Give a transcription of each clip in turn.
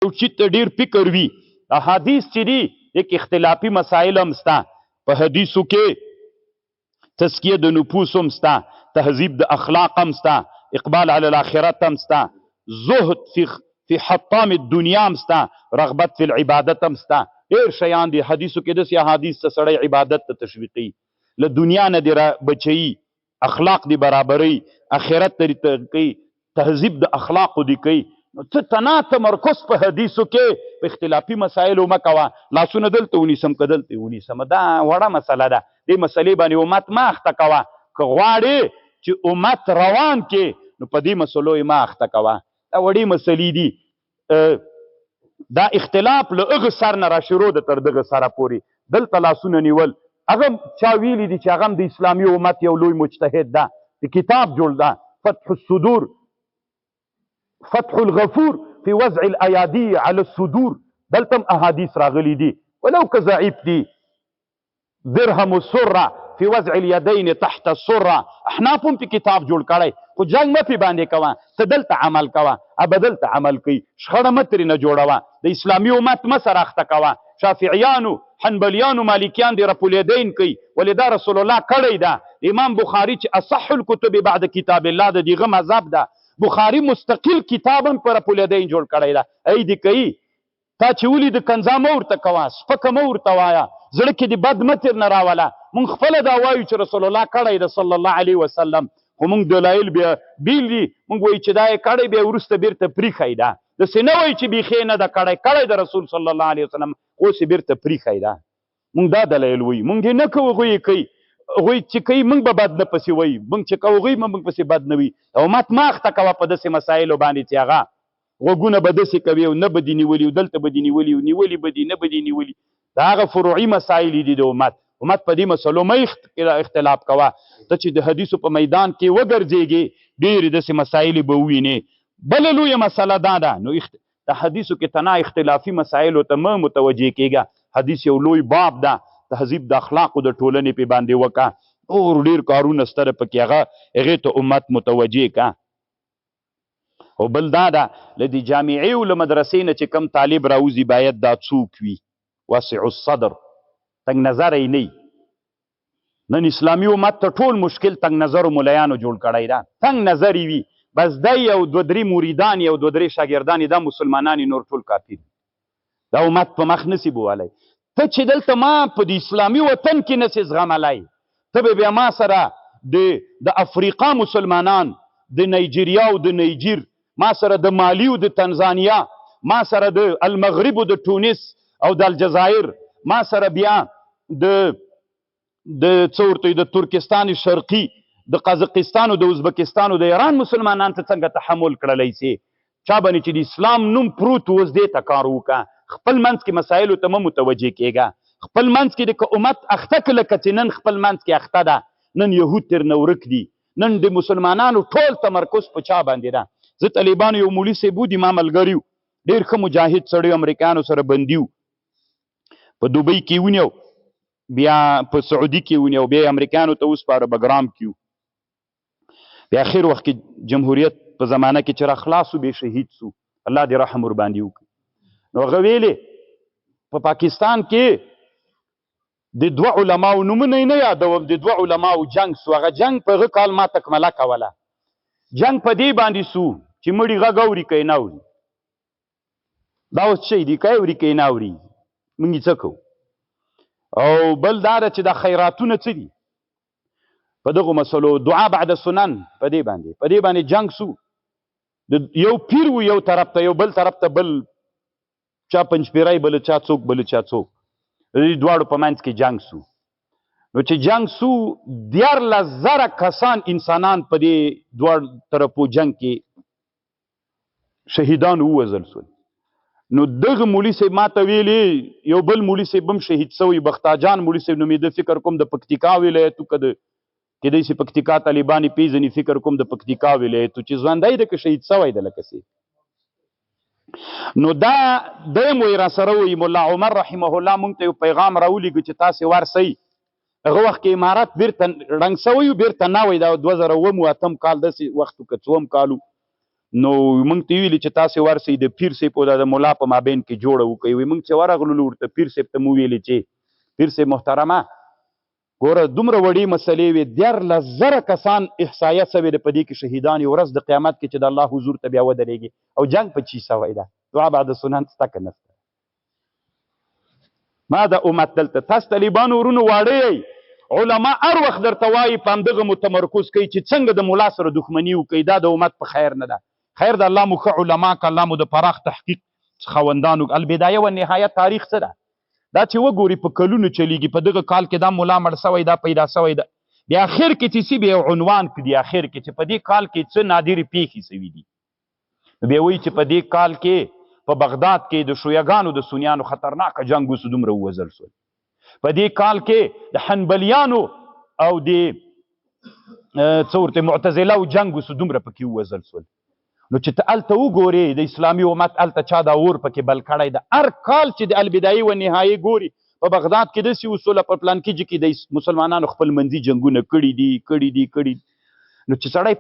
یو چی ته ډیر فکر وي. احادیث چې دي یک اختلافي مسایل هم سته په حدیثو کې، تزکیه د نفوس هم سته، تهذیب د اخلاق هم سته، اقبال علی الاخرت هم سته، زهد فی حطام الدنیا هم سته، رغبت فی العبادت هم سته. ډیر شیان دي حدیثو کې. داسې احادیث ته سړی عبادت ته تشویقي، له دنیا نه دې را بچوي، اخلاق دې برابروي، اخرت ته دې کوي، تهذیب د اخلاقو دې کوي. نو ته تنا تمرکز په حدیثو کې په اختلافي مسایلو مه کوه. لاسونه دلته ونیسم که دلته ونیسم، دا وړه مسله ده. دې مسلې باندې امت مه اخته کوه. که غواړې چې امت روان کې نو په دې مسلو یې مه اخته کوه، دا وړې مسلې دي. دا اختلاف له هغه سر نه را شروع ده تر دغه سره پورې. دلته لاسونه نیول، هغه چا ویلي دي چې هغه هم د اسلامي امت یو لوی مجتهد ده، د کتاب جوړ ده، فتح الصدور، فتح الغفور فی وضع الایادی علی الصدور، دلته هم احادیث راغلي دي ولو که ضعیف دي. درهم السره فی وضع الیدین تحت السره، احناف هم په کتاب جوړ کړی، خو جنګ مه پې باندې کوه، ته دلته عمل کوه، ابه دلته عمل کوي، شخړه مه ترېنه جوړوه، د اسلامي امت مه سره اخته کوه. شافعیانو، حنبلیانو، مالکیان دې رفع الیدین کوي، ولې دا رسول الله کړی ده. امام بخاري چې اصح الکتب بعد کتاب الله د دیغه مذهب ده، بخاري مستقل کتاب هم په رفع الیدین جوړ کړی ده، ای دې کوي. تا چې ولید کنځا مه ورته کوه، سپکه مه ورته وایه، زړه کې دې بد مه ترنه راوله. مونږ خپله دا وایو چې رسول الله کړی ده صلی الله علیه وسلم، خو مونږ دلایل بیا بیل دي. مونږ وایو چې دا یې کړی، بیا وروسته بیرته پریښی ده. داسې نه وایو چې بیخې نه ده کړی، کړی ده رسول صلی الله علیه وسلم، خو اوس یې بیرته پریښی ده. مونږ دا دلایل وایو، مونږ یې نه کوو، هغوی یې کوي. هغوی چې کوي مونږ به بد نه پسې وایو، مونږ چې کوو هغوی به مونږ پسې بد نه وي. امت مه اخته کوه په داسې مسایلو باندې چې هغه غوږونه به داسې کوي او نه به دې نیولي او دلته به دې نیولي او نیولي به دي نه به دې نیولي. دا هغه فروعي مسایل دي د امت. امت په دې مسلو مه اختلاف کوه. ته چې د حدیثو په میدان کې وګرځېږې ډېرې داسې مسایلې به ووینې. بله لویه مسله دا ده، نو د حدیثو کې تنا اختلافي مسایلو ته مه متوجه کېږه. حدیث یو لوی باب ده، تهذیب د اخلاقو د ټولنې پې باندې وکړه، نور ډېر کارونه ستره پکې، هغه هغې ته امت متوجه که. او بل دا ده له دې جامعې او له مدرسې نه چې کوم طالب راوځي باید دا څوک وي؟ واسع الصدر، تنګ نظر یې نه. نن اسلامي امت ته ټول مشکل تنګ نظرو ملایانو جوړ کړی ده. تنګ نظر وي، بس دی یو دوه درې مریدان یو دوه درې شاګردان، دا مسلمانان، نور ټول کافر. دا امت په مخ نسی بولی. ته چې دلته ما په د اسلامي وطن کې نسی زغملی، ته به بیا ما سره د افریقا مسلمانان، د نایجیریا او د نیجر، ما سره د مالی او د تنزانیا، ما سره د المغرب او د تونس او د الجزایر، ما سره بیا د د څه ورته د ترکستان شرقي، د قزاقستان او د ازبکستان او د ایران مسلمانان ته څنګه تحمل کړلی سي؟ چا باندې چې د اسلام نوم پروت اوس دې ته کار وکړه. خپل منځ کې مسایلو ته مه متوجه کېږه. خپل منځ کې د که امت اخته که لکه چې نن خپل منځ کې اخته ده، نن یهود ترنه ورک دي، نن د مسلمانانو ټول تمرکز په چا باندې ده؟ زه طالبانو یو مولوي صاحب و، د ما ملګری و، ډېر ښه مجاهد سړی و، امریکایانو سره بندي و، په دوبۍ کې ونیو، بیا په سعودي کې ونیو، بیا امریکایانو ته وسپاره، بګرام کې و. بیا اخر وخت کې جمهوریت په زمانه کې چې را خلاص سو، بیا شهید سو، الله دې رحم ورباندې وکړي. نو هغه ویلې په پاکستان کې د دوه علماو نومونه یې نه یادوم، د دوه علماو جنګ سو. هغه جنګ په هغه کال ما تکمله کوله. جنګ په دې باندې سو چې مړي غږ اوري که یې نه اوري. دا اوس څه دي، که یې اوري که یې نه اوري، موږ یې څه کوو؟ او بل دا ده چې دا خیراتونه څه دي په دغو مسلو، دعا بعد سنن، په دې باندې جنګ سو. د یو پیر و یو طرف ته، یو بل طرف ته بل چا پنجپیری، بل چا څوک، بل چا څوک، د دې دواړو په منځ کې جنګ سو. نو چې جنګ سو، 13,000 کسان انسانان په دې دواړو طرفو جنګ کې شهیدان ووژل سول. نو دغه مولوي صاحب ما ته ویلې، یو بل مولوي صاحب هم شهید سوی، بختاجان مولوي صاحب نومېده، فکر کوم د پکتیکا ولایت که د کېدای سي پکتیکا طالبان یې پېژني، فکر کوم د پکتیکا ولایت چې ژوندی ده که شهید سوی ده لکه سي. نو دا دی مو یې راسره وایي، ملا عمر رحمه الله مونږ ته یو پیغام راولېږه چې تاسې ورسئ. هغه وخت کې امارت بیرته ړنګ سوی و، بیرته نوی، دا 2007 اتم کال داسې وخت و که څوم کال و. نو موږ ته ویلي چې تاسې ورسئ د پیر صاحب او د ملا په مابین کې جوړه وکړئ. وایي موږ چې ورغلو ورته پیر صاحب ته مو ویلي چې پیر صاحب محترمه، ګوره دومره وړې مسلې وې، 13,000 کسان احصایه سوې ده په دې کې شهیدان یو ورځ د قیامت کې چې د الله حضور ته بیا ودرېږي او جنګ په چی سوی ده، دعا بعد سنن سته که نسته؟ ما د امت دلته تاسو طالبانو ورونو واړه یئ، علما هر وخت درته وایي په همدغه مو تمرکز کوي چې څنګه د ملا سره دښمني وکړئ، دا د امت په خیر نه ده. خیر د الله مو ښه علما که الله مو د پراخ تحقیق خاوندانو. البدایه و نهایه تاریخ څه ده؟ دا چې وګوري په کلونو چلیږي، په دغه کال کې دا ملا مړ سوی، دا پیدا سوی ده، بیا اخر کې چې څه بیا عنوان کړي، اخر کې چې په دې کال کې څه نادرې پیښې سوي دي، بیا وایي چې په دې کال کې په بغداد کې د شیعهګانو د سنیانو خطرناک جنګ وسو، دومره ووژل سول. په دې کال کې د حنبلیانو او د څه ورته معتزله او جنګ وسو، دومره پکې ووژل سول. نو چې ته هلته وګورې د اسلامي امت هلته چا دا اور پکې بل کړی ده. هر کال چې د البدایي و نهایي ګوري په بغداد کې داسې وسوله، په پلانکي جي کې د مسلمانانو خپل منځي جنګونه کړي دي کړي دي کړي. نو چې سړی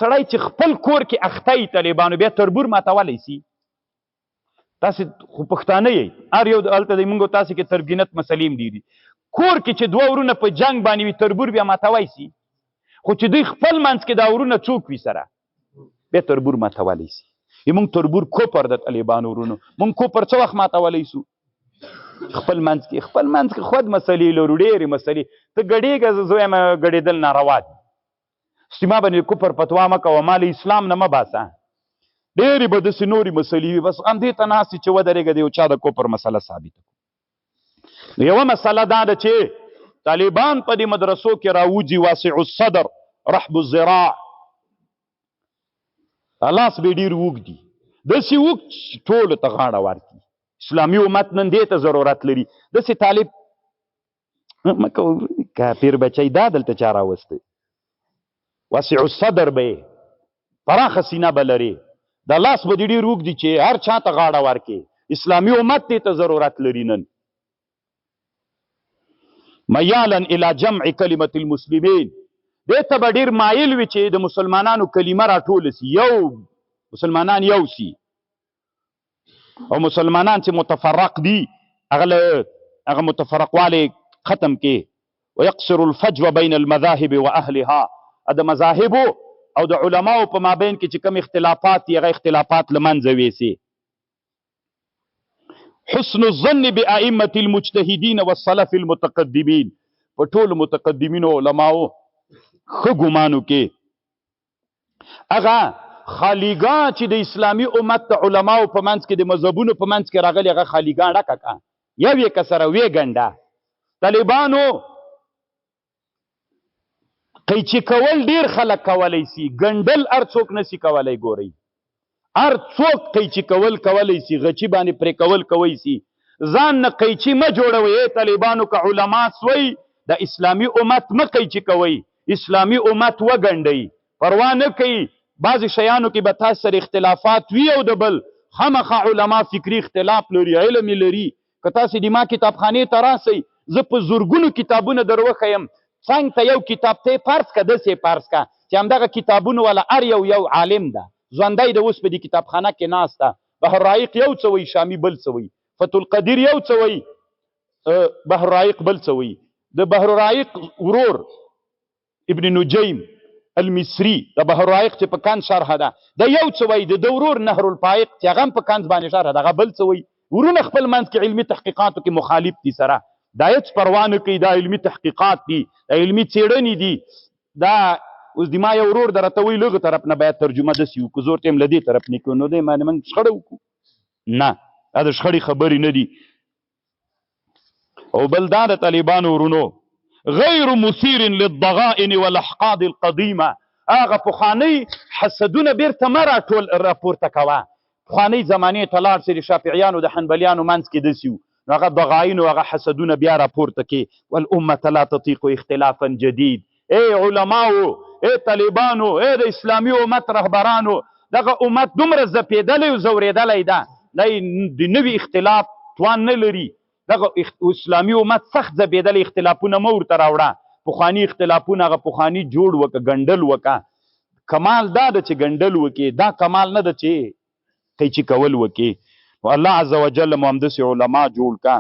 سړی چې خپل کور کې اخته وي طالبانو بیا تربور ماتولی سي. تاسې خو پښتانه یئ، هر یو هلته دی موږ تاسې کې ترګینت مسلې هم ډېرې. کور کې چې دوه ورونه په جنګ باندې وي تربور بیا ماتوی سي، خو چې دوی خپل منځ کې دا ورونه څوک وي سره بیا تربور ماتولی سي. موږ تربور کوپر د طالبانو ورونو، موږ کوپر څه وخت ماتولی سو؟ خپل منځ کې، خپل منځ کې خود مسلې لرو، ډېرې مسلې. ته ګډېږه، زه وایم ګډېدل ناروا دي. سیما باندې کوپر فتوا مه کوه، ما له اسلام نه مه باسه. ډېرې به داسې نورې مسلې وي، بس همدې ته ناست چې ودرېږه د یو چا د کوپر مسله ثابته کړو. یوه مسله دا ده چې طالبان په دې مدرسو کې راوځي، واسع الصدر رحب الذراع، لاس به ډېر اوږد دي، داسې اوږد چې ټولو ته غاړه ورکړي. اسلامي امت نن دې ته ضرورت لري. داسې طالب مه کوه کافر بچی، دا دلته چا راوستی؟ واسع الصدر به یې، پراخه سینه به لري، دا لاس به دې ډېر اوږد دي چې هر چا ته غاړه ورکړي. اسلامي امت دې ته ضرورت لري نن. میالا الی جمع کلمة المسلمین، دې ته به ډېر مایل وي چې د مسلمانانو کلمه راټوله سي، یو مسلمانان یو سي، او مسلمانان چې متفرق دي هغه متفرقوالی ختم کې. ويقصر الفجوة بين المذاهب وأهلها، د مذاهبو او د علماو په مابین کې چې کوم اختلافات دي هغه اختلافات له منځه ویسي. حسن الظن بأئمة المجتهدين والسلف المتقدمين، په ټولو متقدمینو علماو ښه ګمانو کې هغه خالیګاه چې د اسلامي امت د علماو په منځ کې د مذهبونو په منځ کې راغلي هغه خالیګاه ډکه کړه، یو یې که سره ویې ګنډه. طالبانو قیچي کول ډېر خلک کولی سي، ګنډل هر څوک نه سي کولی. ګورئ هر څوک قیچي کول کولی سي، غچي باندې پرې کول کوی سي. ځان نه قیچي مه جوړوئ ای طالبانو، که علما سوئ د اسلامي امت مه قیچي کوئ، اسلامي امت وګنډئ. پروا نه کوي بعضې شیانو کې به تاسو سره اختلافات وي او د بل، خامخا علما فکري اختلاف لري، علم یې لري. که تاسې د ما کتابخانې ته راسئ، زه په زرګونو کتابونه در وښیم، څنګ ته یو کتاب ته یې فرض که داسې یې فرض که چې همدغه کتابونو والا هر یو یو عالم ده، ژوندی د اوس په دې کتابخانه کې ناست ده. بحر رایق یو څه وایي، شامي بل څه وایي، فتح القدیر یو څه وایي، بحر رایق بل څه وایي. د بحر رایق ورور ابن نجیم المصري د بحر رایق چې په کنز شرح ده، دا یو څه وایي. د ده ورور نهر الفائق چې هغه هم په کنز باندې شرح ده، هغه بل څه وایي. ورونه خپل منځ کې علمي تحقیقاتو کې مخالف دي سره، دا هېڅ پروا نه کوي، دا علمي تحقیقات دي، دا علمي څېړنې دي. دا اوس د ما یو ورور در راته وایي لږ طرف نه باید ترجمه داسې وکړو، زه ورته یم له دې طرف نه کړو، نو دی باندې موږ شخړه وکړو. نه، دا د شخړې خبرې نه دي. او بل دا د طالبانو ورونو غیر مثیر للضغائن والاحقاد القدیمه، هغه پخوانۍ حسدونه بیرته مه راټول راپورته کوه. پخوانۍ زمانې ته لاړ سي، د شافعیانو د حنبلیانو منځ کې داسې وو، نو هغه ضغائن او هغه حسدونه بیا راپورته کې. والامة لا تطیق اختلافا جدید. ای علماو، ای طالبانو، ای د اسلامي امت رهبرانو، دغه امت دومره ځپېدلی او ځورېدلی ده، د نوي اختلاف توان نه لري. دغه اسلامي امت سخت ځپېدلی، اختلافونه مه ورته راوړه. پخواني اختلافونه هغه پخواني جوړ وکه، ګنډل وکه. کمال دا ده چې ګنډل وکړي، دا کمال نه ده چې قیچي کول وکړي. نو الله عز وجل مو همداسې علما جوړ کا.